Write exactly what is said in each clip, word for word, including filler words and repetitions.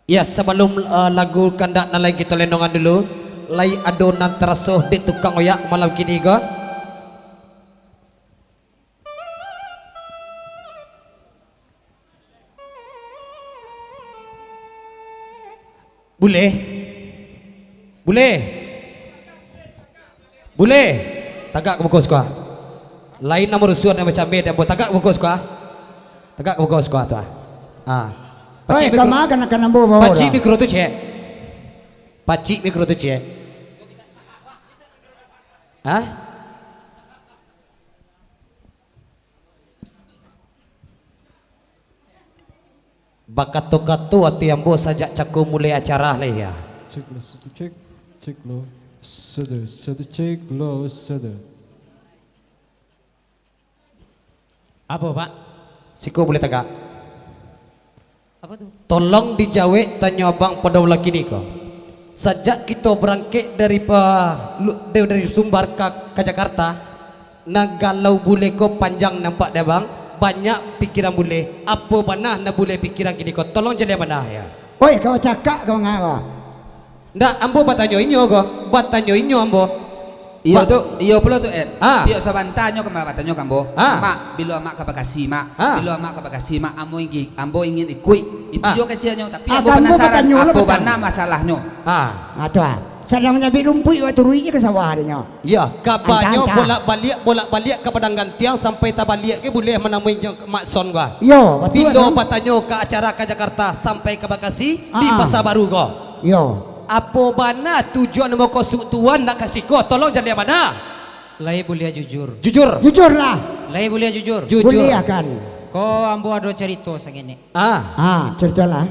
Ya, sabalum, eh, lagu kandak nan lai kito lendongan dulu, lai ado nan taraso dek tukang oyak malam kini ko? Buleh? Buleh? Buleh? Tagak ka muko siko. Lain nan marusuah, nan macameh, nan ambo tagak ka muko siko. Tagak ka muko siko tu. Ah. Pacik Oi, mikro-, kama kanakan ambo bawa pacik dah. Mikro tu, cek. Pacik mikro tu, cek. Hah? Bakato-kato ati ambo sajak cako mulai acara lai, ya. Cek lo, satu cek, cek lo, satu, satu cek lo, satu. Apo, Pak? Siko buleh tagak. Apo tu? Tolong dijawek tanyo abang pado laki ni ko. Sajak kito barangkek dari pa-, lu-, dari, dari Sumbar ka, ka Jakarta, nan galau buleh ko panjang nampak dek abang, banyak pikiran buleh. Apo bana nan buleh pikiran kini ko? Tolong jaliah bana, ya. Oi, kau cakak kau ngah ko. Ndak, ambo batanyo inyo ko, batanyo inyo ambo. Iyo Ba- tu, iyo pulo tu, Ed. Ah. Tiok sabanta nyo ka batanyo ka ambo. Ah. Mak, bilo amak ka Bakasi, Mak? Ah. Bilo amak ka Bakasi, Mak? Ambo ingin, ambo ingin ikuik. Itu Ah. jo keceknyo, tapi Ah, ambo kan ambo panasaran, batanyo lo apo batang. bana masalahnyo? Ah. Ah, tu ah. Sadang manyabik rumpuik, wak turuik je ka sawah adonyo. Iyo, kabanyo Antah, antah. bolak-baliak, bolak-baliak ka Padang Gantiang, sampai tabaliak ke buleh manamui inyo Mak Son ko. Iyo, batua Bilo tu. batanyo ka acara ka Jakarta, sampai ka Bakasi, di Ah, ah. Pasa Baru ko. Iyo. Apo bana tujuan mukasuik tuan nak ka siko? Tolong jaliah bana. Lai buliah jujur. Jujur. Jujurlah. Lai buliah jujur. Jujur. Buliah kan. Ko ambo ado carito saketek. Ah. Ah, caritolah.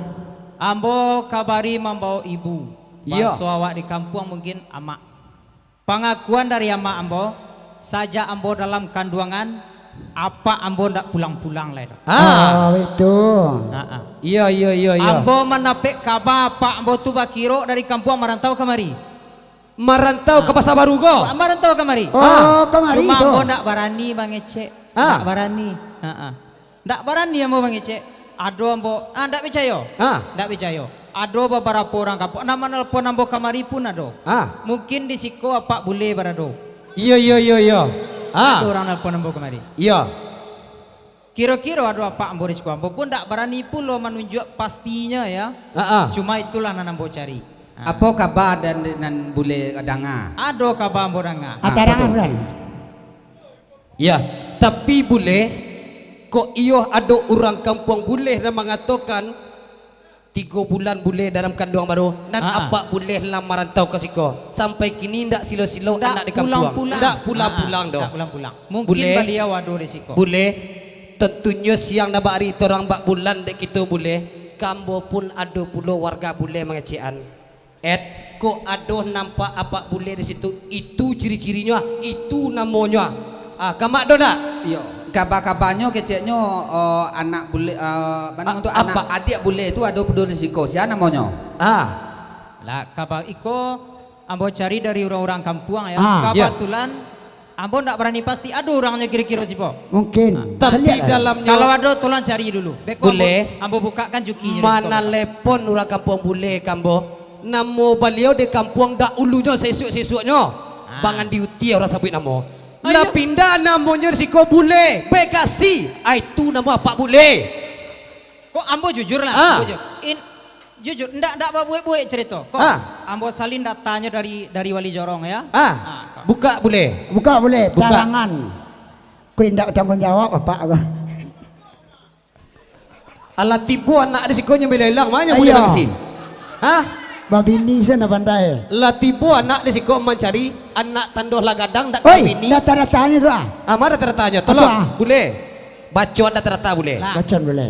Ambo kabari mambaok ibu. Iyo. Baso awak di kampuang mungkin amak. Pangakuan dari amak ambo, sajak ambo dalam kanduangan, apak ambo ndak pulang-pulang lai doh. Ah. Oh, itu. Ha, ha. Iyo, iyo, iyo, iyo. Ambo mandapek kaba apak ambo tu bakirok dari kampuang marantau kamari. Marantau ka Ah. Pasa Baru ko? Marantau kamari. Oh, Ah. kamari Cuma tu. ambo ndak barani mangecek. Ah. Ndak barani. Ha, ha. Ndak barani ambo mangecek. Ado ambo, ah, ndak picayo. Ah. Ndak picayo. Ado babarapo urang kampuang nan manelpon ambo kamari pun ado. Ah. Mungkin di siko apak buleh barado. Iyo, iyo, iyo, iyo. Ah. Ado urang nelpon ambo kamari. Iyo. Kiro-kiro ado apak ambo di siko. Ambo pun ndak barani pulo manunjuak pastinyo, ya. Ah, ah. Cuma itulah nan ambo cari. Ah. Apo kaba dan nan buleh danga? Ado kaba ambo danga. Ah, Atarang apo tu? Amran. Ya, tapi buleh, kok iyo ado urang kampuang buleh nan mangatokan, tigo bulan buleh dalam kanduang baru, nan Ah, ah. apak buleh lah marantau ka siko. Sampai kini ndak silo-silo Ndak anak di kampuang. pulang-pulang. Ndak pulang-pulang Ah, doh. ndak pulang-pulang. Mungkin Buleh. baliau ado di siko. Buleh. Tentunyo siang nan bak ari, torang bak bulan dek kito buleh. Kambo pun ado pulo warga buleh mangecekan. Et, kok ado nampak apak buleh di situ, itu ciri-cirinyo ah, itu namonyo ah. Ah, kamak do ndak? Iyo, kaba-kabanyo keceknyo, eh, anak buleh, eh, mano A-, tu anak apak. adiak buleh tu ado pulo di siko, sia namonyo? Ah. Lah, kaba iko ambo cari dari urang-urang kampuang, ya. Ah. Ya. Kabatulan, ambo ndak barani pasti ado urangnyo kiro-kiro sipo. Mungkin. Ah. Tapi Caliak lah. dalamnyo Kalau ado, tolong cari dulu. Beko ambo, Buleh. ambo bukakan cukinyo di siko. Manalepon urang kampuang buleh ka ambo. Namo baliau di kampuang dahulunyo, sesuak-sesuaknyo. Ah. Bangan diuti urang sabuik namo. Ah, Lah iyo. pindah namonyo di siko buleh. Bekasi. Ah, itu namo apak buleh. Kok ambo jujur lah, Ah. ambo ju-, in-, jujur, ndak, ndak babuek-buek carito. Kok Ah. ambo salin datanyo dari, dari Wali Jorong, ya. Ah. Ah, kok. Buka buleh. Buka buleh, Buka. talangan. Kok indak batangguang jawab, Bapak, ko. Alah tibo anak di siko nyo bila ilang, ma nyo buleh Iyo. mangisi? Hah? Babini se nan pandai. Lah tibo anak di siko mancari anak tando lah gadang, ndak Oi, kabini. data-datanyo tu ah. Ah, ma data-datanyo? Tolong, Apa? buleh. Bacoan data-data buleh. Lah. Bacoan buleh.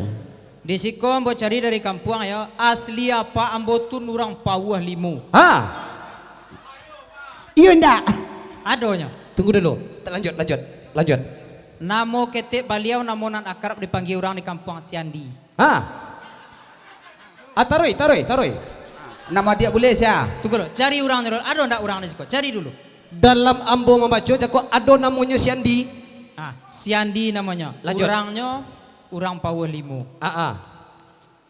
Di siko ambo cari dari kampuang, yo. Asli apak ambo tu urang Pauah Limo. Ha. Iyo ndak? Adonyo. Tunggu dulu. Lanjut, lanjut, lanjut. Namo ketek baliau, namo nan akrab dipanggia urang di kampuang, Siandi. Ha. Ah, taruih, taruih, taruih. Namo adiak buleh sia? Tunggu dulu, cari urangnyo dulu. Ado ndak urang di siko? Cari dulu. Dalam ambo mambaco, cako ado namonyo Siandi. Ah, Siandi namonyo. Lanjut. Urangnyo urang Pauah Limo. Ah, ah.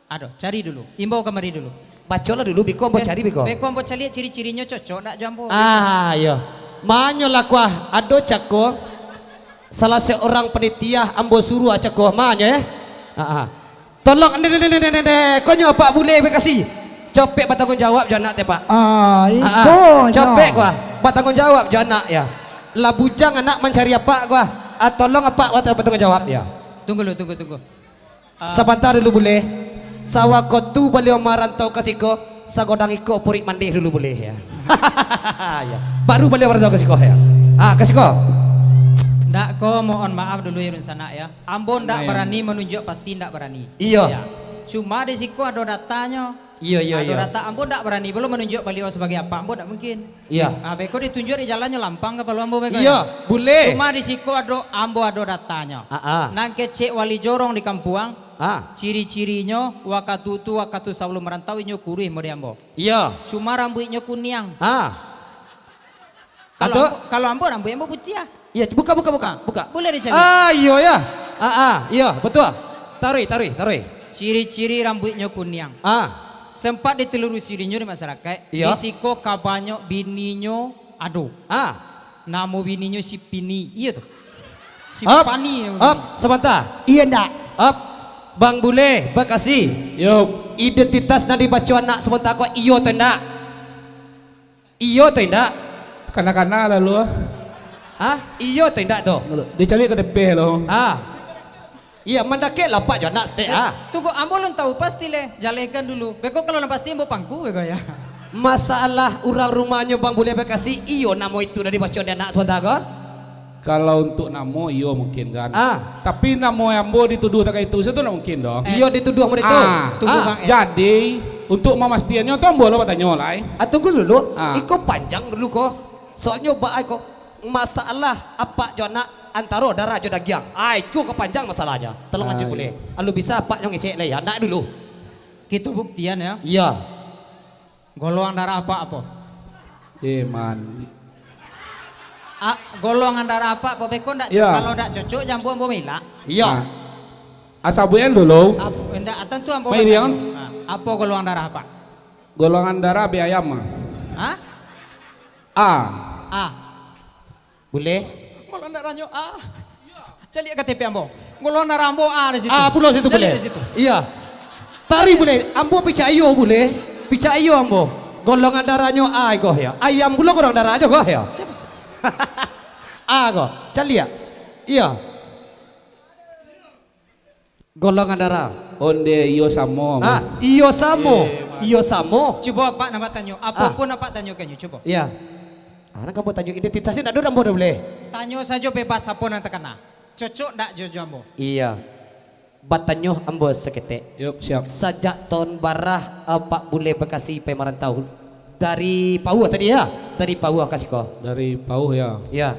Ado, cari dulu. Imbau kamari dulu. Bacolah dulu, beko ambo cari, beko. Beko ambo caliak ciri-cirinyo cocok ndak jo ambo. Ah, iyo. Manyo lah kuah, ado cako. Salah seorang panitia ambo suruah cako, manyo, eh. Ah, ah. Tolong, nde, nde, nde, nde, nde, nde. Konyo Pak Bule Bekasi. Copek batanggung jawab jo anak te, Pak. Ah, Ah, ah. Ikonyo. Copek kuah. Batanggung jawab jo anak, ya. Lah bujang anak mancari apak kuah. Ah, tolong apak bat-, batanggung jawab, ya. Tunggu dulu, tunggu, tunggu. Ah. Sabanta dulu, Bule. Sawako tu baliau marantau ka siko, sagodang iko purik mandeh dulu, Bule, ya. Ya. Baru baliau marantau ka siko, ya. Ah, ka siko. Ndak ko, mohon maaf dulu, ya, Run Sanak, ya. Ambo ndak Amin. barani manunjuak pasti ndak barani. Iyo. Ya. Cuma di siko ado datanyo. Iyo, iyo, Ado iyo. data, ambo ndak barani pulo manunjuak baliau sabagai apak, ambo ndak mungkin. Iyo. Ah, beko ditunjuak di jalannyo lampang kapalo ambo beko, Iyo, ya? bule. Cuma di siko ado, ambo ado datanyo. Ah, ah. Nan kecek wali jorong di kampuang, Ah. ciri-cirinyo wakatu tu, wakatu sabalum marantau inyo kuruih model ambo. Iyo. Cuma rambuiknyo kuniang. Ah. Kalau Ado? ambo, kalau ambo rambuik ambo putiah. Iya, buka, buka, buka, buka. Boleh dicari. Ah, iyo ya. Ah, ah, iyo, betul. Taruih, taruih, taruih. Ciri-ciri rambuiknyo kuniang. Ah. Sempat ditelusuri inyo di masyarakat, Iya. di siko ka banyak bininyo ado. Ah. Namo bininyo si Pini, iyo tu. Si Up, Pani namo up, bini. Sabanta. Iya ndak? Up. Bang Bule, Bekasi. Yo. Identitas nan dibaco anak sabanta ko iyo tu ndak? Iyo atau indak? Kana-kana lalu, ah. Hah? Iyo atau indak tu? Dicari ka depeh lo. Ah. Iya, mandakek lapak jo anak stek, Eh, ah. Tunggu, ambo lun tahu pasti leh. Jalehkan dulu. Beko kalau lah pasti ambo pangku, beko ya. Masalah urang rumahnyo Bang Bule Bekasi, iyo namo itu dari baco di anak sabanta ko? Kalau untuk namo, iyo mungkin kan. Ah. Tapi namo ambo dituduh takah itu, itu ndak mungkin doh. Eh. Iyo dituduh ambo itu. Ah. Tunggu, Ah. Bang, eh. Jadi, untuk mamastiannyo tu ambo lo batanyo lai. Ah, tunggu dulu. Ah. Iko panjang dulu ko. Soalnyo ba ko masalah apak jo anak antaro darah jo dagiang. Ah, iko ko panjang masalahnyo. Tolong Ah, lanjut iya. Bule. Alu bisa apaknyo ngecek lai ya. Ndak dulu. Kito buktian ya. Iya. Golongan darah apak apo? Eh, man. Ah, golongan darah apak apo beko ndak co-, Ya. kalau ndak cocok jambu ambo milak. Iya. Ah. Asa buan dulu. Ap-, ndak, tantu ambo Mai, batanyo. Diang. Ah, apo golongan darah apak? Golongan darah B ayam, ah. Hah? A. A. Bule? Golongan darahnya A. Caliak K T P ambo. Golongan darah ambo A di situ. A pulo situ, Caliak Bule. Di situ. Iya. Tari, Bule. Ambo picayo, Bule. Picayo ambo. Golongan darahnya A ko ya. Ayam pulo golongan darah aja ko ya. A ko. Caliak. Iya. Golongan darah. Onde iyo samo. Ah, iyo samo. Eh, iyo samo. Cubo apak nak tanyo, apo Ah. pun apak tanyokan nyo, cubo. Iya. Ah, nan kamu tanyo identitasnya ndak ado ambo dah boleh. Tanyo sajo bebas apo nan takana. Cocok ndak jo, jo ambo? Iya. Batanyo ambo saketek. Yup, siap. Sajak tahun barah apak bule Bekasi pai marantau? Dari Pauh tadi ya? Dari Pauh ka siko. Dari Pauh ya. Iya.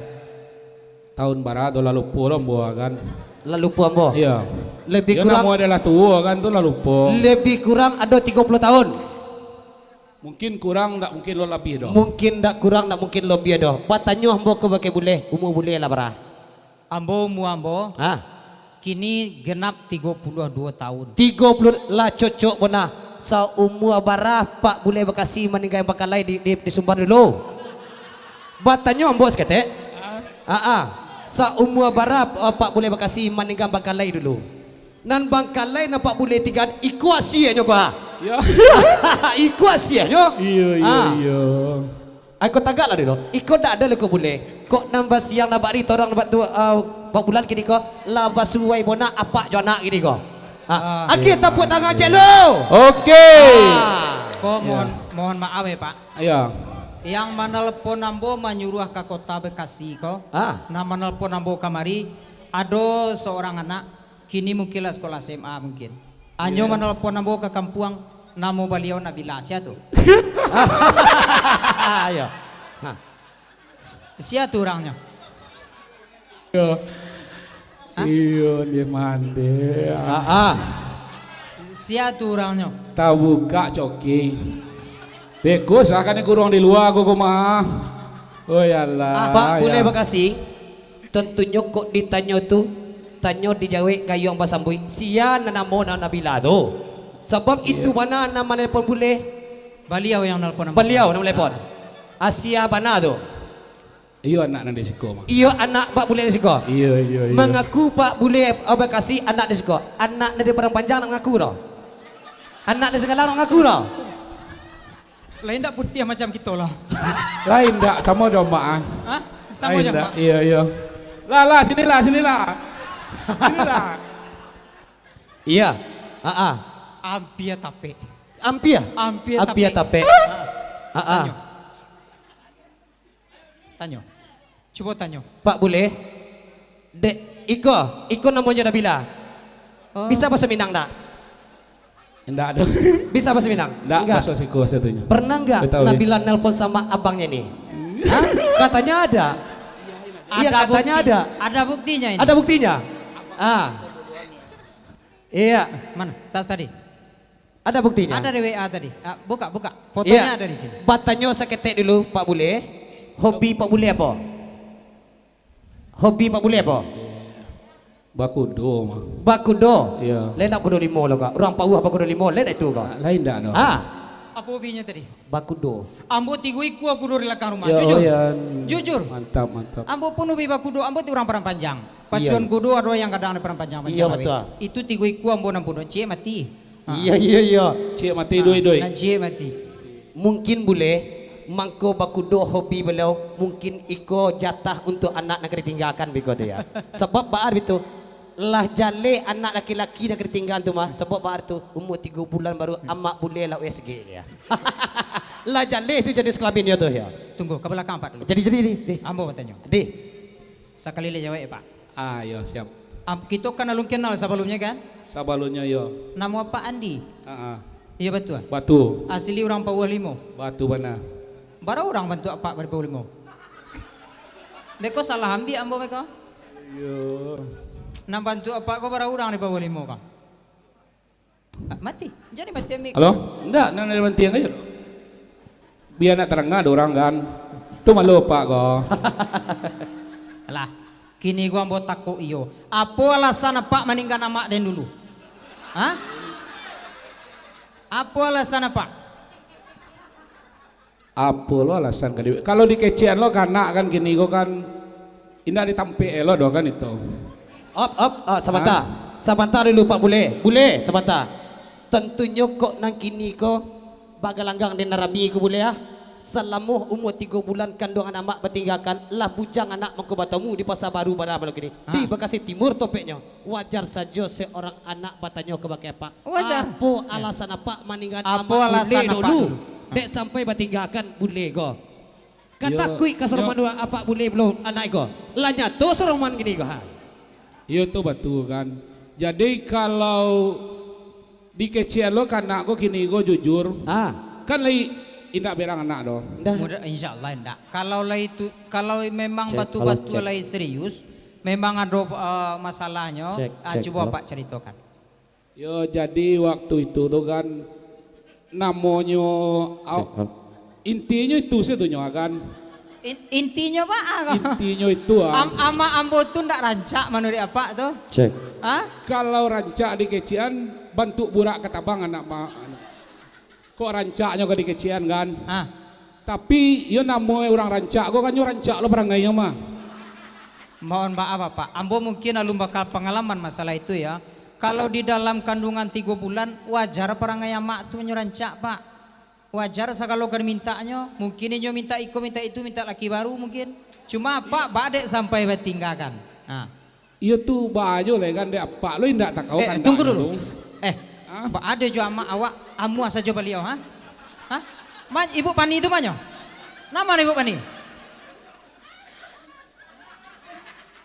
Tahun bara tu lah lupo lo ambo kan. Lah lupo ambo. Iya. Lebih Yo, kurang namo adalah tuo kan tu lah lupo. Lebih kurang ado tigo puluah tahun. Mungkin kurang, ndak mungkin lo labiah doh. Mungkin ndak kurang, ndak mungkin labiah doh. Batanyo ambo ka bakeh bule, umua bule lah bara? Ambo umua ambo. Ha. Kini genap tigo puluah duo tahun. Tigo puluah lah cocok bona. Saumua bara Pak Bule Bekasi maningga Bangkalai di, di, di Sumbar dulu. Batanyo ambo saketek. Ah. Ah, ah. Saumua bara, ah, Pak Bule Bekasi maningga Bangkalai dulu. Nan Bangkalai nan Pak Bule tingga iko asianyo ko ha. Yo. Iko asianyo. Iyo, iyo, Ah. iyo. Ai, ko tagak lah dulu. Iko dak ado lah ko bule. Kok nan basiang nan bak ari torang bak tu, ah, bak bulan kini ko, lah basuai bona apak jo anak kini ko. Ha. Ah. Oke, tapuak tangan cek lu. Oke. Ah. Ko mohon, Ya. mohon maaf ya, Pak. Ya. Yang manelpon ambo manyuruah ka kota Bekasi ko, Ah. nan manelpon ambo kamari, ado seorang anak Kini mungkin lah sekolah S M A mungkin. Anyo Iya. manelpon ambo ka kampuang, namo baliau Nabila. Sia tu? Iyo. Ha. Sia tu urangnyo? Iyo. Hah? Iyo, di mande. Ah, ah. Sia tu urangnyo? Tabukak coki. Beko sah kan kurang di lua ko, ko mah. Oh, yalah, Pak Bule ya. Bekasi. Tantunyo kok ditanyo tu, tanyo dijawek gayuang basambuik, sia nan namo nan Nabila tu? Sabab itu bana nan manelpon bule. Baliau yang nelpon. Baliau nan manelpon. Asia bana tu. Iyo anak nan di siko mah. Iyo anak Pak Bule di siko. Iyo, iyo, iyo. Mangaku Pak Bule Abah Kasi anak di siko. Anak nan di Padang Panjang nak ngaku doh. Anak di Singgalang nak ngaku doh. Lain dak putiah macam kito lah. Lain dak, samo jo Mak ah. Hah? Samo jo Mak. Iyo, iyo. Lah, lah, sinilah, sinilah. Sinilah. Iya. Ha ah. Ampia tapek. Ampia? Ampia tapek. Ampia tapek. Ha ah. Tanyo. Tanyo. Cubo tanyo. Pak Bule, dek iko, iko namonyo Nabila. Oh. Bisa bahaso Minang dak? Indak doh. Bisa bahaso Minang? Indak, bahaso siko satunyo. Pernah nggak Nabila nelpon sama abangnya ini? Hah? Katanya ada. Iya, katanya ada. Ada buktinya ini. Ada buktinya? Ah. Iya. Mana? Tas tadi. Ada buktinya? Ada di W A tadi. Ah, buka, buka. Fotonya ada di sini. Batanyo saketek dulu, Pak Bule. Hobi Pak Bule apo? Hobi Pak Bule apo? Bakudo mah. Bakudo? Iya. Lain dak kudo limo lo, Kak. Urang Pauah bakudo limo, lain itu, Kak. Ah, lain dak, no? Ah. Apo hobinyo tadi? Bakudo. Ambo tigo ikua kudo di lakang rumah. Jujur. Jujur. Mantap, mantap. Ambo pun hobi bakudo, ambo ti urang Padang Panjang. Pacuan kudo ado yang kadang di Padang Panjang, Panjang Laweh. Iya, betul. Itu tigo ikua ambo nan puno, ciek mati. Ha. Iya, iya, iya. Ciek mati, ha, iduik-iduik. Nan ciek mati. Mungkin Bule, mangko bakudo hobi baliau, mungkin iko jatah untuak anak nan ka ditinggakan beko tu ya. Sabab baa bitu, lah jaleh anak laki-laki nan ka ditinggakan tu mah, sabab baa tu, umua tigo bulan baru amak Bule lah U S G ya. Lah jaleh tu jenis kelaminnyo tu ya. Tunggu, ka balakang Apak dulu. Jadi, jadi, di, di. Ambo batanyo. Di. Sakali lai jawek, Pak. Ah, iyo, siap. Am-, kito kan alun kenal sabalumnyo, kan? Sabalumnyo, iyo. Namo Apak Andi? Ah, ah. Iyo, batua? Batua. Asli urang Pauah Limo? Batua bana. Bara urang bantuak Apak ko di Pauah Limo? Beko salah ambiak ambo beko? Iyo. Nan bantuak Apak ko bara urang di Pauah Limo ko? Ah, mati. Jadi mati amik. Halo? Ndak, nan dari mati yang aja. Biar nak terang ada orang kan. Tu malu Apak ko. Alah, kini ko ambo takok iyo. Apo alasan Apak maninggan amak den dulu? Hah? Apo alasan Apak? Apo lo alasan ka di-, kalau dikecekan lo ka anak kan kini ko kan indak ditampek elok doh kan itu. Op, op, ah, sabanta. Hah? Sabanta dulu Pak Bule. Bule, sabanta. Tantunyo kok nan kini ko bagalanggang den nan rami ko Bule ah. Salamo umua tigo bulan kanduangan amak batinggakan, lah bujang anak mangko batamu di Pasa Baru bana malam kini. Ha. Di Bakasi Timur topeknyo. Wajar sajo seorang anak batanyo kabake apak. Wajar. Apo alasan apak maninggan amak bule dulu? Dek sampai batinggakan bule ko. Ka takuik ka saroman apak bule pulo anak ko. Lah nyato saroman kini ko, ha. Iyo tu batua kan. Jadi kalau dikecekan lo ka anak ko kini ko jujur. Ah. Kan lai indak berang anak doh. Ndak. Mudah, insyaallah indak. Kalau lai tu, kalau memang batua-batua lai serius, memang ado, eh, masalahnyo, ah, cubo apak caritokan. Yo, jadi waktu itu tu kan, namonyo, au-, intinyo itu satunyo kan. In-, intinyo baa ko? Intinyo itu, ah. Am-, amak ambo tu ndak rancak manuruik apak tu. Cek. Ha? Kalau rancak dikecekan, bantuak burak katabang anak ma-, anak. Kok rancaknyo ka dikecekan kan? Ha. Tapi, iyo namo urang rancak ko kan, nyo rancak lo parangainyo mah. Mohon maaf, Apak. Ambo mungkin alun baka pangalaman masalah itu, ya. Kalau di dalam kandungan tigo bulan, wajar parangai amak tu nyo rancak, Pak. Wajar sagalo ka dimintaknyo. Mungkin inyo mintak iko, mintak itu, mintak laki baru mungkin. Cuma Apak badek sampai batinggakan. Ha. Iyo tu, baa jo lai kan, dek apak lo indak takau. Eh, tunggu dulu. Eh, baa ado jo amak awak, amuah sajo baliau, ha? Ha? Ma, Ibu Pani tu manyo? Namo Ibu Pani?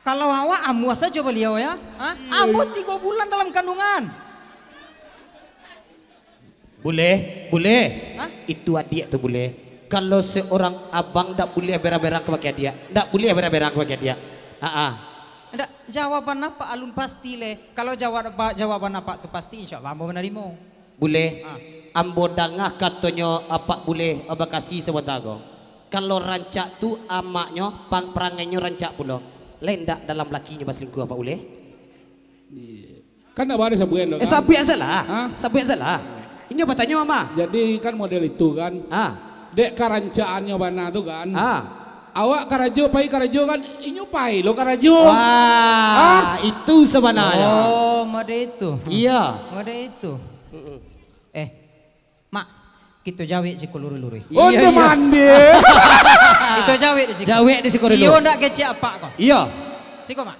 Kalau awak amuah sajo baliau, ya? Ha? Ambo tigo bulan dalam kandungan. Bule, bule. Hah? Itu adiak tu, bule. Kalau seorang abang ndak buliah berang-berang kabake adiak. Ndak buliah berang-berang kabake adiak. Ha ah. Ndak, jawaban apak alun pasti leh. Kalau jawab, jawaban apak tu pasti, insyaallah ambo manarimo. Bule, ambo danga katonyo apak bule, Abah Kasi sabanta ko. Kalau rancak tu amaknyo, pang-, parangainyo rancak pulo. Lai ndak dalam lakinyo basalingkuah, Pak Bule? Iya. Kan ndak baa disabuikan tu, eh, kan? Sabuik salah. Ha? Sabuik salah. Inyo batanyo, Mama. Jadi, kan model itu, kan? Ha. Dek karancaannyo bana tu, kan? Ha. Awak karajo, pai karajo, kan? Inyo pai lo karajo. Wah, ha? Itu sabananyo. Oh, model itu. Iya. Model itu. Mm-mm. Eh, Mak, kito jawek siko luruih-luruih. Oh, iya, iya. Kito jawek di siko. Jawek di siko dulu. Iyo ndak kecek apak ko? Iyo. Siko, Mak.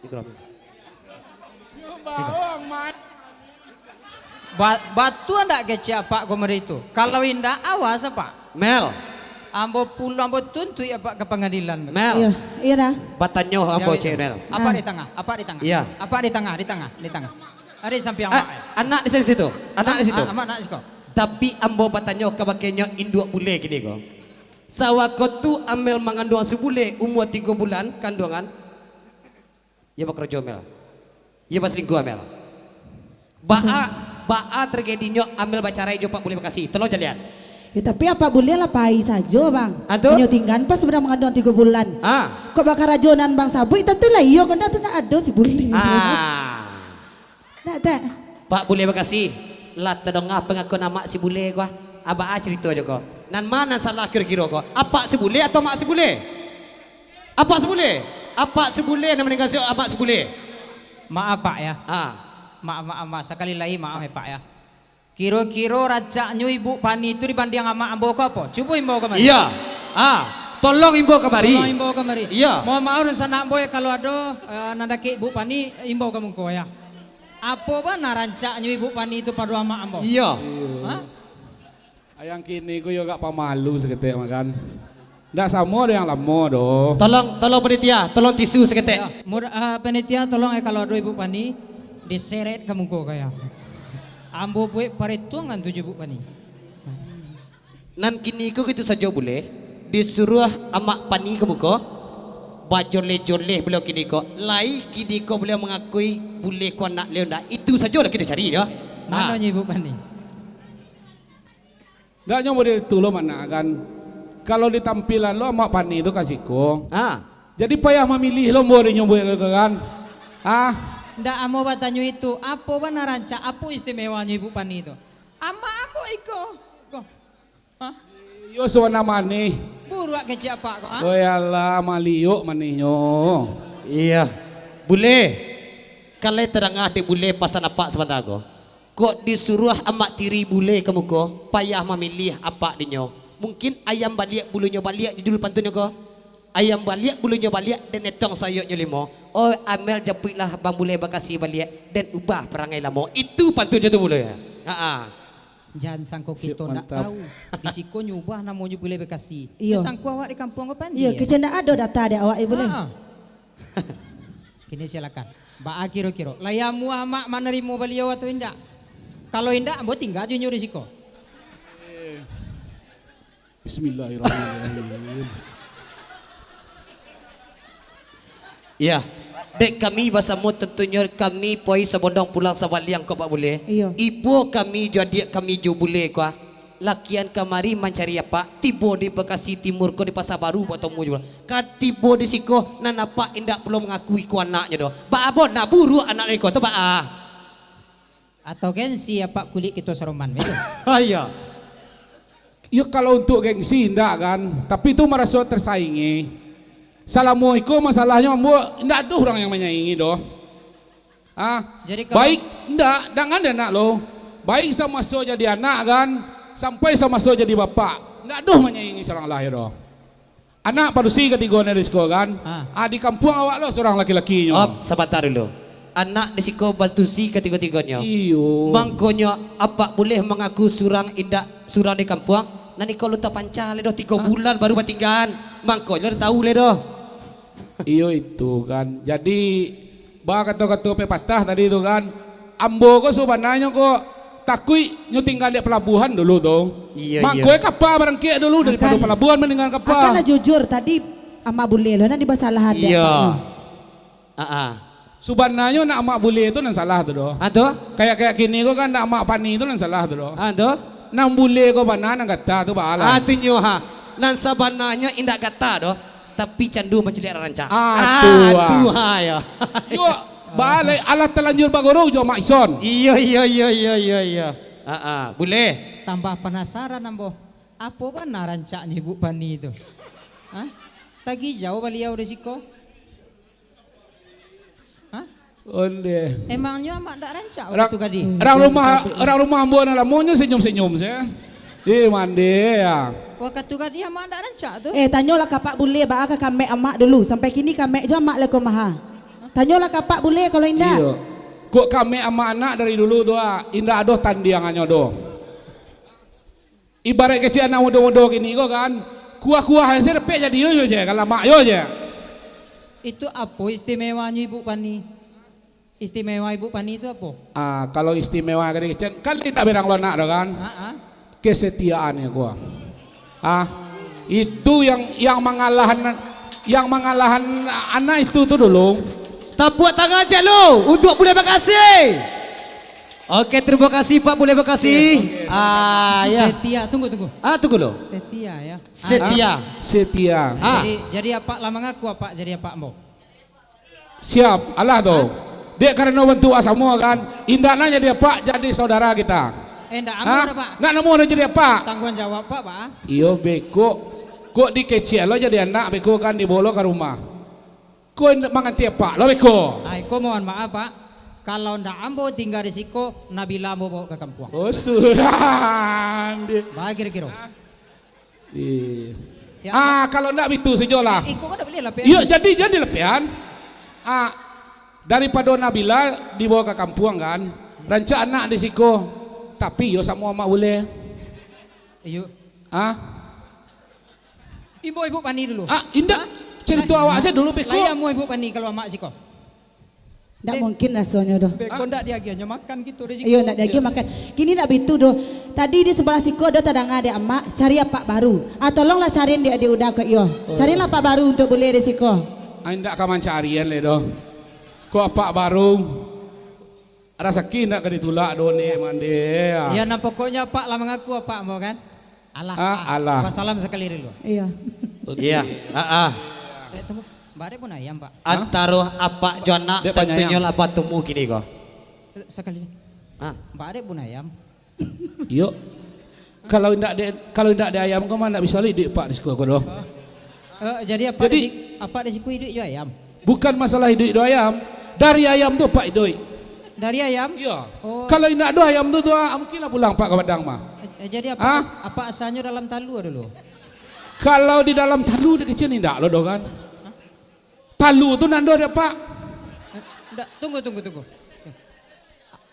Mikro. Ba-, batua ndak kecek apak ko mari tu? Kalau indak, awas, Pak. Mel. Ambo pulo, ambo tuntuik apak ka pangadilan. Mel. Iyo, iyo dah. Batanyo ambo, Cek Mel. Apak di tangah, apak di tangah. Iya. Apak di tangah, di tangah, di tangah. Ari sampiang, Mak. Anak di situ. Anak di situ. Amak nak siko. Tapi ambo batanyo kabakeh nyo induak bule kini ko. Sawako tu Amel manganduang si bule umua tigo bulan kanduangan. Iyo bakarajo, Mel. Iyo basalingkuah, Mel. Baa, baa tragedinyo Amel bacarai jo Pak Bule Bakasi? Tolong jalian. Ya, tapi Apak Bule lah pai sajo, Bang. Ah, tu? Inyo tinggan pas sadang manganduang tigo bulan. Ah. Kok bakarajo nan Bang sabuik, tantu lah iyo, kok ndak tu ndak ado si bule. Ah. Ndak, tak? Pak Bule Bakasi, lah tadanga pangakuan amak si bule ko, ah. Baa carito jo ko. Nan ma nan salah kiro-kiro ko? Apak si bule atau mak si bule? Apak si bule? Apak si bule nan maningga si amak si bule. Maaf, Pak, ya. Ah. Maaf, maaf, maaf. Sakali lai maaf, ya, Pak, ya. Kiro-kiro rancaknyo Ibu Pani tu dibandiang amak ambo ko apo? Cubo imbau kamari. Iya. Ah, tolong imbau kamari. Tolong imbau kamari. Iya. Mohon maaf, dunsanak ambo, ya, kalau ado, eh, nan dakek Ibu Pani, imbau ka muko, ya. Apo bana rancaknyo Ibu Pani tu pado amak ambo? Iya. Ha? Ayang kini ko yo agak pamalu saketek makan. Ndak samo dengan lamo doh. Tolong, tolong panitia, tolong tisu saketek. Ya, mur-, ah, panitia tolong, eh, kalau ado Ibu Pani, diseret ka muko ko yo. Ambo buek paretuangan tu jo Ibu Pani. Nan kini ko gitu sajo bule, disuruah amak Pani ka muko, bajoleh-joleh baliau kini ko, lai kini ko baliau mangakui bule ko anak baliau ndak, itu sajolah kito cari doh. Mano nyo Ibu Pani? Ndak nyo model itu lo, Manak, kan. Kalau di tampilan lo Amak Pani tu ka siko. Ah. Jadi payah mamilih lo ambo dek nyo buek tu kan. Ah. Ndak, ambo batanyo itu, apo bana rancak, apo istimewanyo Ibu Pani tu? Amak ambo iko. Ko. Hah? Iyo, suana manih. Buruak kecek apak ko, ah? Oi alah, maliok manihnyo. Iya. Bule. Kan lai tadanga dek bule pasan apak sabanta ko. Kok disuruah amak tiri bule ka muko, payah mamiliah apak dinyo. Mungkin ayam baliak bulunyo baliak, judul pantunnyo ko. Ayam baliak bulunyo baliak, den etong sayoknyo limo. Oh, Amel japuiklah Bang Bule Bakasi baliak, den ubah parangai lamo. Itu pantunnyo tu bule. Ha-a. Jan sangko kito ndak tahu. Di siko nyo ubah namonyo Bule Bakasi. Iyo. Nyo sangko awak di kampuang ko Panji. Iyo, kecek ndak ado data dek awak, eh, bule. Ha-a. Kini silakan. Baa kiro-kiro, lai amuah amak manarimo baliau atau indak? Kalau indak, ambo tingga jo inyo di siko. Bismillahirrahmanirrahim. Iya. Dek kami basamo tantunyo kami poi sabondong pulang sabaliang ko, Pak Bule. Iyo. Ibo kami jo adiak kami jo bule ko, ah. Lakian kamari mancari apak, tibo di Bekasi Timur ko, di Pasa Baru batamu jo. Ka tibo di siko, nan apak indak pulo mangakui ko anaknyo doh. Baa bo, nak buruak anak iko tu, baa? Atau gengsi apak kulik kito saroman, betul? Iyo. Yo, kalau untuk gengsi, indak kan. Tapi tu maraso tersaingi. Salamo iko masalahnyo ambo, indak ado urang yang manyaingi doh. Ah, jadi kalau baik, ndak, jangan dek anak lo. Baik samaso jadi anak kan, sampai samaso jadi bapak. Ndak doh manyaingi surang lah, yo doh. Anak padusi katigo ni di siko kan. Ah. Ah, di kampuang awak lo surang laki-lakinyo. Op, sabanta dulu. Anak di siko padusi katigo-tigonyo. Iyo. Mangkonyo apak buleh mangaku surang indak surang di kampuang. Nan iko lo tapanca le doh, tigo bulan baru batinggaan. Mangkonyo lo tahu le doh. Iyo itu kan. Jadi, bakato-kato pepatah tadi tu kan, ambo ko sabananyo ko takuik nyo tingga dek palabuhan dulu tu. Iyo, iyo. Mangko e kapa barangkek dulu daripado palabuhan maninggalan kapa. Akan lah jujur, tadi amak bule lo nan dibasalahan dek apak lo. Iyo. Ah, ah. Sabananyo nak amak bule tu nan salah tu doh. Ah, tu? Kayak-kayak kini ko kan nak amak pani tu nan salah tu doh. Ah, tu? Nan bule ko bana nan gata tu baa lah. Ah, tu nyo ha. Nan sabananyo indak gata doh. Tapi candu mancaliak rancak. Ah, tu, ah. Tu ha, yo. Yo, Baliak, alah talanjur baguru jo Mak Ison. Iyo, iyo, iyo, iyo, iyo, iyo. Ah, ah, buleh. Tambah panasaran ambo. Apo bana rancaknyo Ibu Pani tu? Hah? Tagih jauah baliau dari siko. Hah? Onde. Emangnyo amak ndak rancak Orang, wakatu tadi? Orang rumah, orang rumah ambo nan lamonyo senyum-senyum se. Eh, mande ya. Wakatu tadi amak ndak rancak tu? Eh, tanyolah ka Pak Bule, baa ka kamek amak dulu. Sampai kini kamek jo amak leko maha. Tanyolah ka Pak Bule kalau indak. Iyo. Kok kamek amak anak dari dulu tu, ah, indak ado tandiangannyo doh. Ibarat kecek anak mudo-mudo kini ko kan, kuah-kuah se dapek jadi yo, yo je, kan lamak yo je. Itu apo istimewanyo Ibu Pani? Istimewa Ibu Pani itu apo? Ah, kalau istimewa kali kecek, kan indak berang lo anak do kan? Ah, ah. Kesetiaan ya kuah. Ah, itu yang, yang mangalahan, yang mangalahan anak itu tu dulu. Tapuak tangan cek lu untuk Bule Bakasi. Oke, terima kasih Pak Bule Bakasi. Oke, oke, sama-sama. Ah, ya. Setia, tunggu, tunggu. Ah, tunggu lo. Setia ya. Setia. Ah, setia. Ah. Jadi, jadi apak lah mangaku apak jadi apak ambo. Siap, alah tu. Hah? Dek karano bantuak samo kan, indak nak jadi apak, jadi saudara kita. Eh, ndak amuah Hah? Dah, Pak. Nak namuah dah jadi apak? Tangguang jawab, Pak, Pak. Iyo, beko. Kok dikecek lo jadi anak, beko kan dibawa lo ka rumah. Ko indak manganti apak lo, beko. Ah, iko mohon maaf, Pak. Kalau ndak ambo tingga di siko, Nabila ambo bawa ka kampuang. Oh, surang dia. Bah, kiro-kiro. Hah? Iya. Ya, ah, kalau ndak bitu sajolah. Eh, iko kan ndak boleh lah, Pian. Iyo, jadi, jadi lah, Pian. Ah, daripado Nabila dibawa ka kampuang kan. Rancak anak di siko. Tapi iyo samo amak bule. Iyo. Ah? Imbau Ibu Pani dulu. Ah, indak. Hah? Cerita awak saja dulu, beko. Lah, iya, mau Ibu Pani kalau amak siko. Ndak mungkin rasonyo doh. Beko ndak diagiahnyo makan gitu di siko. Iyo, ndak diagiah makan. Kini ndak bitu doh. Tadi di sebelah siko doh tadanga dek amak, cari apak baru. Ah, tolonglah cariin dek, dek Uda ko iyo. Oh. Carilah apak baru untuk bule di siko. Ai, ndak ka mancarian le doh. Ko apak baru. Rasaki ndak ka ditulak doh ni, mande. Ya, nah, pokoknyo apak lah mangaku apak ambo kan. Alah, ah, ah, alah. Basalam sakali dulu. Iya. Iya, ah, ah. Eh, tunggu. Barek pun ayam, Pak. Hah? Antaro apak jo anak, dek tantuinyo lah batumu kini ko. Eh, sakali. Hah? Barek pun ayam. Iyo. Kalau indak de, kalau indak de ayam ko mah ndak bisa lai iduik apak di siko ko doh. Eh, jadi apak di si, apak di siko iduik jo ayam? Bukan masalah iduik jo ayam. Dari ayam tu apak iduik. Dari ayam? Iyo. Oh. Kalau indak ado ayam tu, tu, ah, mungkin lah pulang apak ka Padang mah. Eh, eh, jadi apak, hah? Apak asanyo dalam talua dulu? Kalau di dalam talua dek kecek indak lo doh kan. Hah? Talua tu nan ado di apak. Eh, ndak, tunggu, tunggu, tunggu.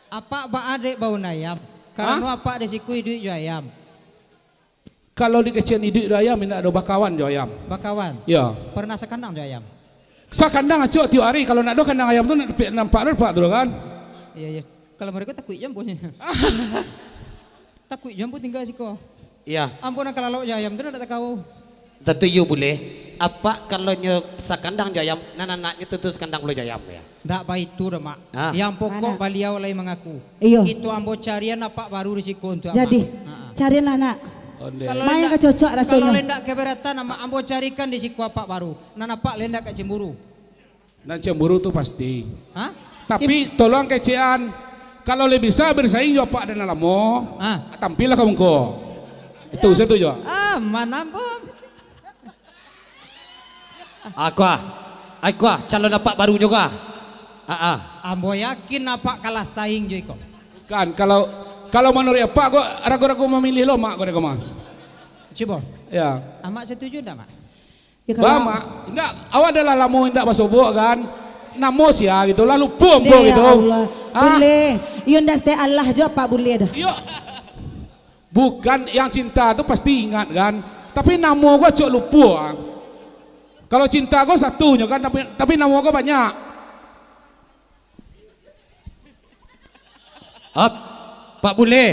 Apak baa dek baun ayam? Karano apak di siko iduik jo ayam. Kalau di kecek iduik jo ayam, indak ado bakawan jo ayam. Bakawan? Iyo. Pernah sakandang jo ayam? Sakandang acok tiok ari, kalau ndak ado kandang ayam tu, ndak dapek nampak doh apak tu kan. Iyo, iyo. Kalau mereka takuik jo ambo. Takuik jo ambo tingga siko. Iya. Ambo nan ka lalok jo ayam tu ndak takao. Tantu iyo bule. Apak kalau nyo sakandang jo ayam, nan anaknyo tu, tu sakandang pulo jo ayam, ya. Ndak baitu doh, Mak. Ah. Yang pokok baliau lai mangaku. Iyo. Itu ambo carian apak baru di siko untuk amak. Jadi, ah, ah, carianlah, Nak. Onde. Kalau lai ndak, ka cocok rasonyo. Kalau lai ndak keberatan, amak, ambo carikan di siko apak baru. Nan apak lai ndak ka cemburu. Nan cemburu tu pasti. Hah? Tapi tolong kecekan, kalau lai bisa bersaing jo apak nan lamo, ah, tampillah ka muko. Itu, ya, setuju. Aman ambo. Aku ah. Aku ah, calon apak baru juo ah. Ah, ah. Ambo yakin apak kalah saing jo iko. Bukan, kalau, kalau manuruik apak ko ragu-ragu mamilih lo, Mak, ko dek ko mah. Cubo. Ya. Amak setuju ndak, Mak? Ya, kalau Bah, Mak, indak, awak dah lah lamo indak basobok kan. Namo sia gitu lah, lupo ambo gitu. Ya Allah. Ah. Bule. Iyo ndak setia Allah juo apak bule doh. Iyo. Bukan, yang cinta tu pasti ingat kan. Tapi namo ko acok lupo ah. Kalau cinta ko satunyo kan, tapi, tapi namo ko banyak. Hop, Pak Bule.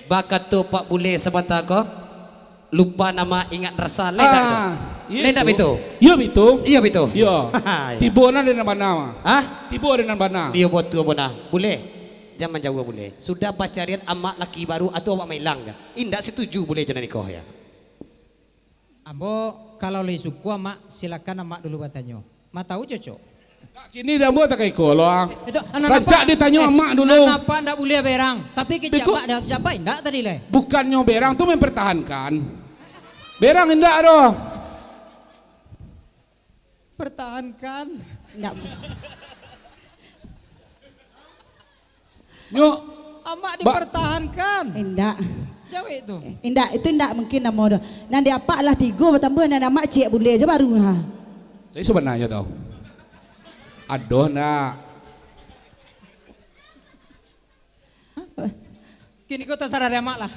Bakato Pak Bule sabanta ko, lupa nama ingat rasa, lai ndak tu? Ah, lai ndak bitu? Iyo bitu. Iyo bitu. Iyo. Iyo. Tibo nan dari nan bana. Hah? Tibo dari nan bana. Iyo, batua bana. Bule, jan manjauah Bule. Sudah bacarian amak laki baru atau awak mailang ka? Indak setuju Bule jo nan iko, ya. Ambo, kalau lai suko amak, silakan amak dulu batanyo. Ma tau cocok? Kini di ambo tak ka iko lo, ah. Itu, anak Rancak apak, ditanyo eh, amak dulu. Anak apak ndak buliah berang. Tapi Biko- kecabak dah, kecabak indak tadi lai. Bukannyo berang tu mempertahankan. Berang indak doh. Pertahankan. Indak. Nyo, Amak ba- dipertahankan. Indak. Jawek tu. Indak, itu indak mungkin namo doh. Nan di apak lah tigo batambuah, nan amak ciek buliah je baru ha. Jadi sabananyo tu. Adoh nak. Kini ko tasarah di amak lah.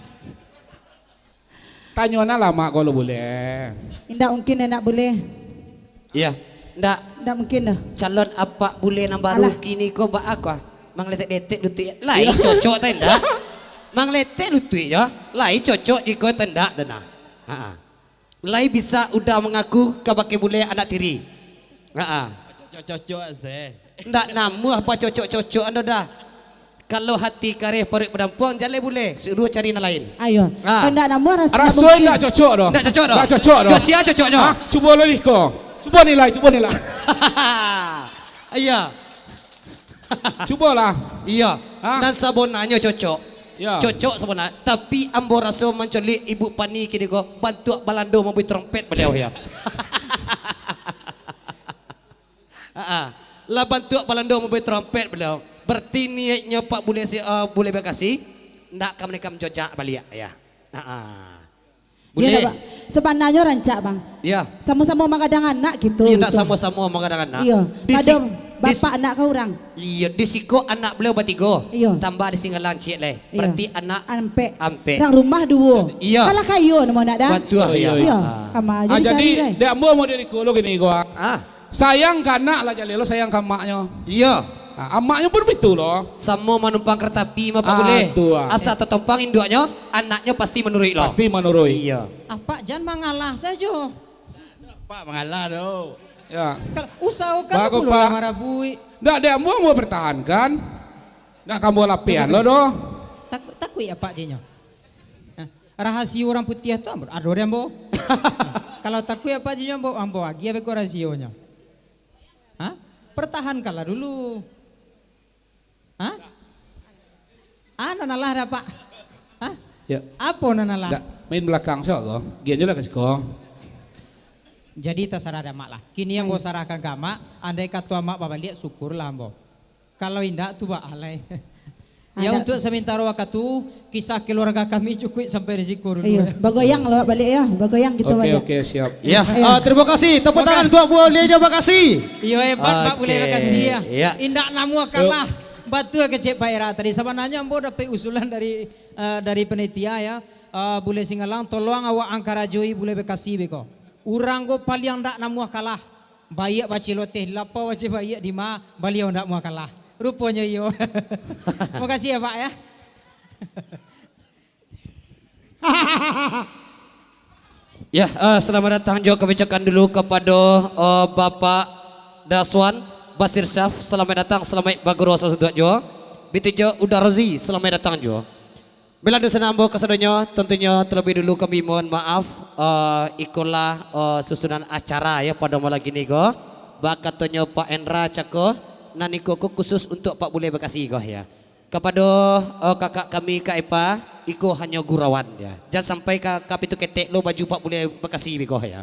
Tanyo nah lah mak kalau buliah. Indak mungkin indak buliah. Iya. Ndak. Ndak mungkin doh. Calon apak buliah nan baru Alah. Kini ko baa ko ah? Mangletek-letek lutuik. Lai Iya. Cocok ta indak? Mangletek lutuik jo. Lai cocok iko ta indak tu nah. Ha. Lai bisa udah mangaku kabake buliah anak tiri. Ha. Cocok-cocok se. Ndak namuah apa cocok-cocok ando dah. Kalau hati kareh paruik badampuang, jaleh buliah, suruah cari nan lain. Ayo. Ha. Kok ndak namuah raso Raso ndak mungkin. Ndak cocok doh. Ndak cocok doh. Ndak cocok doh. Cocok sia cocoknyo. Ha? Cubo lah iko. Cubo nilai, cubo nilai. Iya. Cubolah. Iya. Ha? Nan sabonanyo cocok. Ya. Cocok sabonanyo. Tapi ambo raso mancaliak Ibu Pani kini ko bantuak balando mambui trompet baliau ya. Ha-ha. Lah bantuak balando mambui trompet baliau. Berarti niaiknyo Pak Bule si, eh, Bule Bekasi, ndak ka manekam jojak baliak, ya. Ha-ha. Iyo, Bule. Ndak, Pak. Sabananyo rancak, Bang. Ya. Samo-samo magadang anak gitu, Iyo, ndak gitu. Samo-samo magadang anak. Iyo. Di Pado si-, di bapak si-, anak ka urang. Iyo, di siko anak baliau batigo. Iyo. Tambah di Singgalang ciek lai. Iyo. Berarti anak Ampek. Ampek. Urang rumah duo. Iyo. Kalah kayo namo nak dah. Batua, Iyo, iyo. iyo. Iyo. Ah. Kama aja Ah, jadi, dicari lai. Dek ambo mau dari kolo gini gua. Ah. Sayang ka anak lah jaleh lo sayang ka amaknyo. Iyo. Ha, amaknyo pun bitu lo. Samo manumpang kereta api mah, Pak, Ah, Bule. Tu, ah. Asa tatompang induaknyo, anaknyo pasti manuruik lo. Pasti manuruik. Iyo. Apak jan mangalah sajo. Pak mangalah tu. Ya. Kal-, usahokan Bagus, pulo lah Pak. Marabuik. Ndak, dek ambo, ambo pertahankan. Ndak ka ambo lapian Betul. Lo doh. Takuik, takuik apak jinyo. Nah, rahasio urang putiah tu ambo, ado di ambo. Kalau takuik apak jinyo ambo, ambo agiah beko rahasionyo. Ha? Pertahankanlah dulu. Ha? Ah, nan alah dah, Pak. Ha? Ya. Apo nan alah? Ndak, main belakang, insya Allah. Gian je lah ka siko. Jadi, tasarah dek amak lah. Kini ambo Hmm. sarahkan ka amak, andai kato amak babaliak, syukurlah ambo. Kalau indak, tu baa lai. Ya, Ada. Untuk sementara wakatu, kisah keluarga kami cukuik sampai di siko dulu, Iyo, ya. Bagoyang lah baliak ya, bagoyang kita Oke, baliak. Oke, siap. Ya, Iya. Ah, terima kasih. Tepuk tangan Oke. Untuk Bule Bekasi. Iyo, hebat, Pak Bule Oke, Bekasi, ya. Iya. Indak namuah kalah. Yuk. Batua kecek Pak Ira tadi. Sabananyo ambo dapek usulan dari, eh, dari panitia, ya. Eh, Bule Singgalang, tolong awak angkarajoi Bule Bekasi beko. Urang ko paliang ndak namuah kalah. Baiak baciloteh, lapau bacil baiak di ma, baliau ndak namuah kalah. Ruponyo iyo. Makasih ya, Pak, ya. Ya, eh, selamat datang jo kami ucapkan dulu kapado, eh, Bapak Daswan Basir Syaf. Selamat datang, selamat baguru sasudah jo. Bitu jo Uda Rozi, selamat datang jo. Baiklah, dunsanak ambo kasadonyo, tantunyo talabiah dulu kami mohon maaf, eh, ikolah, eh, susunan acara ya pado malam kini ko. Bakatonyo Pak Endra cako, nan iko ko khusus untuak Pak Bule Bekasi ko ya. Kapado, eh, kakak kami Kak Epa, iko hanyo gurauan ya. Jan sampai ka, ka pintu ketek lo baju Pak Bule Bekasi beko ya.